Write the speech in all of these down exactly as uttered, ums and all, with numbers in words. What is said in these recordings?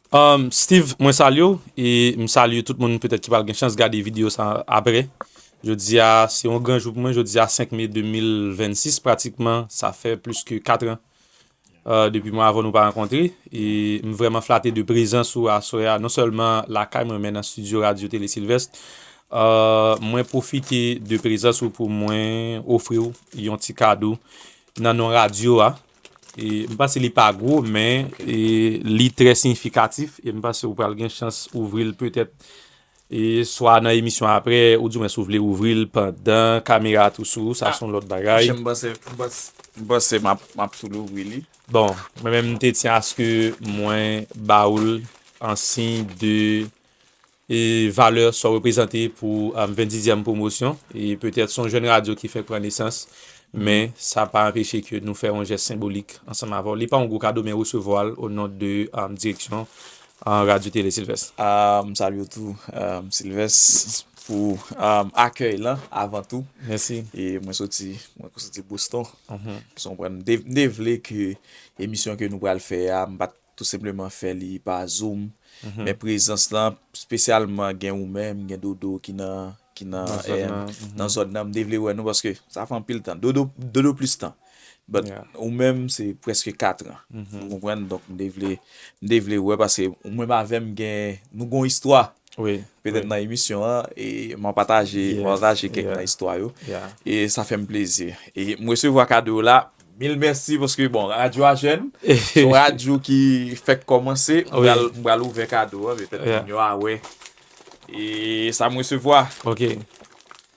Um, Steve, mwen salye w, e m salye tout moun petèt ki pral gen chans gade videyo sa apre. Jodi a, se yon gran jou pou mwen, jodi a senk me de mil vennsis, pratikman, sa fè plis ke kat an, uh, depi mwen avè w nou pa rankontre, e m vrèman flate de prezans ou aswè a, non sèlman lakay mwen, men nan estidyo Radyo Tele Silvèst. Uh, mwen pwofite de prezans ou pou mwen ofri w yon ti kado nan non radyo a. E, m panse li pa gwo, men, e, li trè siyifikatif, e m panse ou pral gen chans ouvri l petèt, e, swa nan emisyon apre, oudimwen si w vle ouvri l pandan kamera tou sou ou, sa se yon lòt bagay. Monchè, m panse, m panse, m panse m ap, m ap tou louvri li. Bon, mwen menm m te tyen aske mwen ba ou l an siy de e valè sa w reprezante pou, um, venndizyèm pwomosyon. E petèt se yon jèn radyo ki fèk pran nesans, men sa pa anpeche ke nou fè yon jès senbolik ansanm avè w. Li pa yon gwo kado, men resevwa l o non de, um, direksyon, uh, Radyo Tele Silvès. Ah, m salye w tou, um, Silvès, pou, um, akèy lan avan tou. Mèsi. E mwen soti, mwen soti Boston. Mhm. Ou konprann? M te, m te vle ke emisyon ke nou pral fè a, m pa t tou senpleman fè li pa Zoom. Mhm. Men prezans lan, espesyalman gen ou menm, gen Dodo ki nan, ki nan, nan zòn eh, nan, mhm, nan zòn nan, m te vle wè nou paske sa fè anpil tan. Dodo, Dodo plis tan. But yeah, ou menm, se prèske kat an. Mhm. Ou konprann? Donk, m te vle, m te vle wè paske ou menm avè m gen, nou gon istwa. Wi, petèt wi, nan emisyon an, e m a pataje, m a yes, pataje kèk yeah, nan istwa yo. Yeah. E sa fè m plezi. E m resevwa kado yo la, mil mèsi paske, bon, radyo a jèn, se yon radyo ki fèk kòmanse, m wi, pral, m pral ouvè kado a, petèt yeah, moun yo a wè. E sa m resevwa. Ok.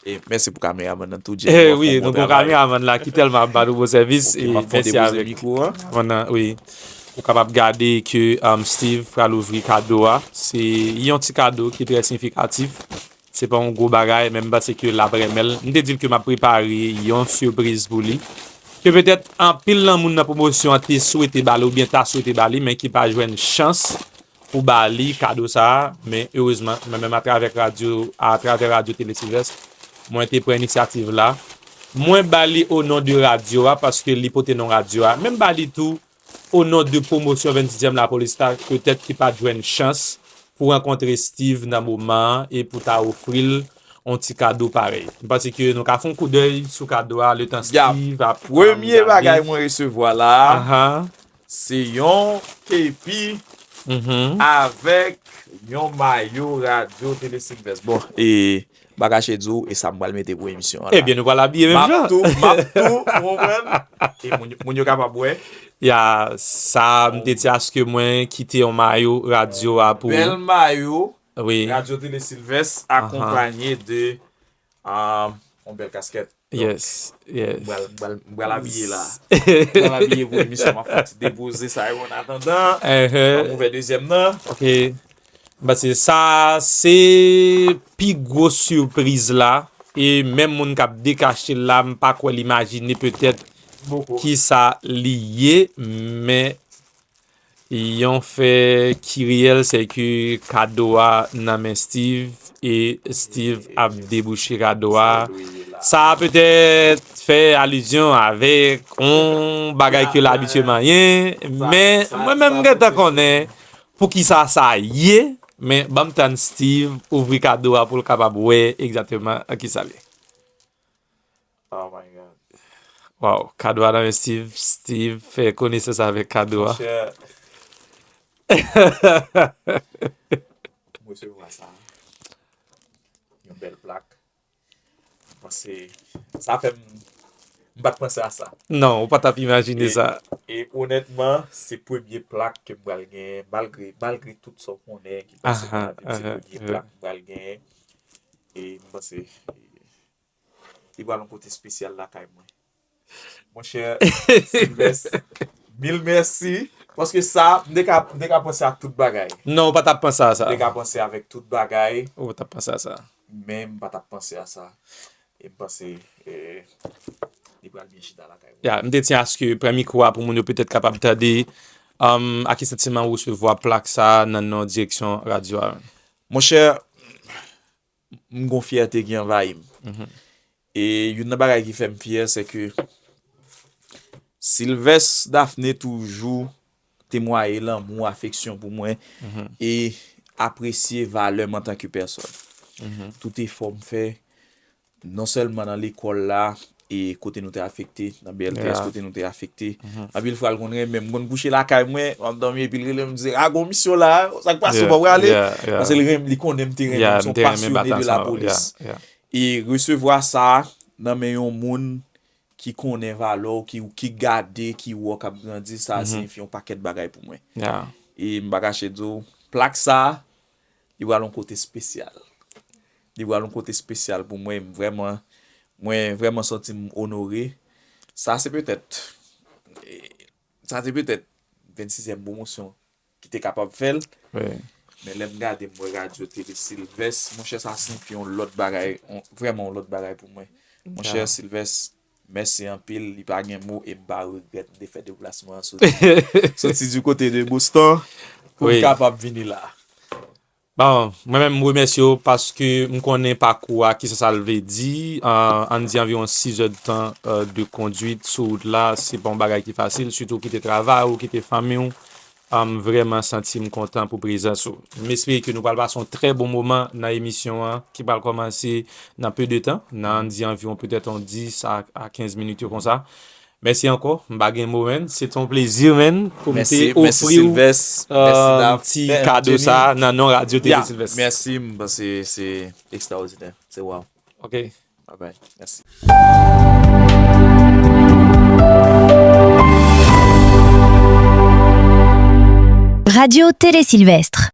E mèsi pou kameramann nan tou, Jay. Eh, wi, nou gon kameramann la ki tèlman ap ba nou bon sèvis. Ok, e m ap fè mèsi depoze avèk mikwo an. Kameramann nan, wi. Ou kapab gade ke, um, Steve pral ouvri kado a. Se yon ti kado ki trè siyifikatif. Se pa yon gwo bagay, men m panse ke l ap renmen l. M te di l ke m ap prepare yon sipriz pou li. Ke petèt anpil nan moun nan pwomosyon an te swete ba li oubyen ta swete ba li, men ki pa jwenn chans pou ba li kado sa a, men erezman, mwen menm atravè radyo, atravè Radyo Tele Silvès, mwen te pran inisyativ la. Mwen ba li o non de radyo a, paske li pote non radyo a. Men m ba li tou o non de pwomosyon vennsizyèm Lapolis la, petèt ki pa t jwenn chans pou rankontre Steve nan moman an e pou ta ofri l yon ti kado parèy. M panse ke nou ka fè yon koudèy sou kado a, letan Steve ap, ap gade. Premye bagay mwen resevwa la a, aha, se yon kepi mhm, avèk yon mayo Radyo Tele Silvès. Bon, e m pa kache di w, e sa m pral mete pou emisyon an la. Ebyen, nou pral abiye menm jan. M ap tou, m ap tou, ou konprann? E moun, moun yo kapab wè. Ya, sa, m te di aske mwen kite yon mayo radyo a pou ou. Bèl mayo, wi, Radyo Tele Silvès, aha, akonpanye de, ah, yon bèl kaskèt. Donk, yes, yes, m pral, m pral, m pral abiye la. M pral abiye pou emisyon, m ap fè ti depoze sa yo an atandan. Uh-huh. M ap ouvè dezyèm nan. Ok. Paske sa se pi gwo sipriz la. E menm moun k ap dekache l la, m pa kwè l imajine petèt kisa li ye, men yon fè ki reyèl, se ke kado a nan men Steve, e Steve ap debouche kado a. Sa petèt fè alizyon avèk yon bagay ke l abitye manyen, men mwen menm m gentan konnen poukisa sa ye, men ban m tann Steve ouvri kado a pou l kapab wè egzakteman an kisa l ye. Oh my God. Waw, kado a nan men Steve. Steve fè konesans avèk kado a. Monchè. M resevwa sa. Yon bèl plak. M panse, sa fè m, m pa t panse a sa. Non, ou pa t ap imajine sa. E, e onètman, se premye plak ke m pral genyen, malgre, malgre tout sa w konnen ki pase nan lavi m, se premye plak m pral genyen. E m panse, e, li pral yon kote espesyal lakay mwen. Monchè Silvès, mil mèsi. Paske sa, m te ka, m te ka panse a tout bagay. Non, ou pa t ap panse a sa. M te ka panse avèk tout bagay. Ou pa t ap panse a sa. Men m pa t ap panse a sa. E m panse, eh, li pral byen chita lakay mwen. Ya, m te tyen aske pran mikwo a pou moun yo petèt kapab tande, um, a ki santiman ou resevwa plak sa nan non direksyon radyo a. Monchè, m gon fyète ki anvayi m. Mhm. E youn nan bagay ki fè m fyè, se ke Sylvest Daphné toujou temwaye lanmou, afeksyon pou mwen, e apresye valè m antanke pèsòn. Tout efò m fè, non sèlman nan lekòl la, e kote nou te afekte, nan B L T S, kote nou te afekte. Anpil fwa, l konn renmen m, m konn kouche lakay mwen, m ap dòmi, epi l rele m, di, "A, gon misyon la, sa k pase, ou pa prale?" Paske l renmen, li konnen m te renmen, m se yon pasyone de lapolis. E resevwa sa nan men yon moun ki konnen valè w, ki, ki gade, ki wè w k ap grandi, sa siyifi yon pakèt bagay pou mwen. E m pa kache di w, plak sa, li pral yon kote espesyal. Li pral yon kote espesyal pou mwen. M vrèman, mwen vrèman santi m onore. Sa se petèt, e, sa se petèt vennsizyèm pwomosyon ki te kapab fè l. Men lè m gade, m wè Radyo Tele Silvès, monchè, sa siyifi yon lòt bagay, yon, vrèman yon lòt bagay pou mwen. Monchè Silvès, mèsi anpil, li pa gen mo, e m pa regrèt m te fè deplasman an soti, soti di kote de Boston pou m kapab vini la. Bon, mwen menm, m remèsye w paske m konnen pakou a, kisa sa l vle di. An, ann di anviwon sizè de tan, e, de kondwit sou wout la, se pa yon bagay ki fasil, sitou w kite travay ou, kite fanmi w. M vrèman santi m kontan pou prezans ou. M espere ke nou pral pase yon trè bon moman nan emisyon an ki pral kòmanse nan pe de tan, nan ann di anviwon petèt yon dis a, a kenz minit yo konsa. Mèsi ankò, m pa gen mo, menn. Se te yon plezi, menn, pou m te ofri w ti kado sa nan non Radyo Tele Silvès. Mèsi, m panse se ekstraòdinè. Se waw. Ok. Bye bye. Mèsi. Radio Télé Sylvestre.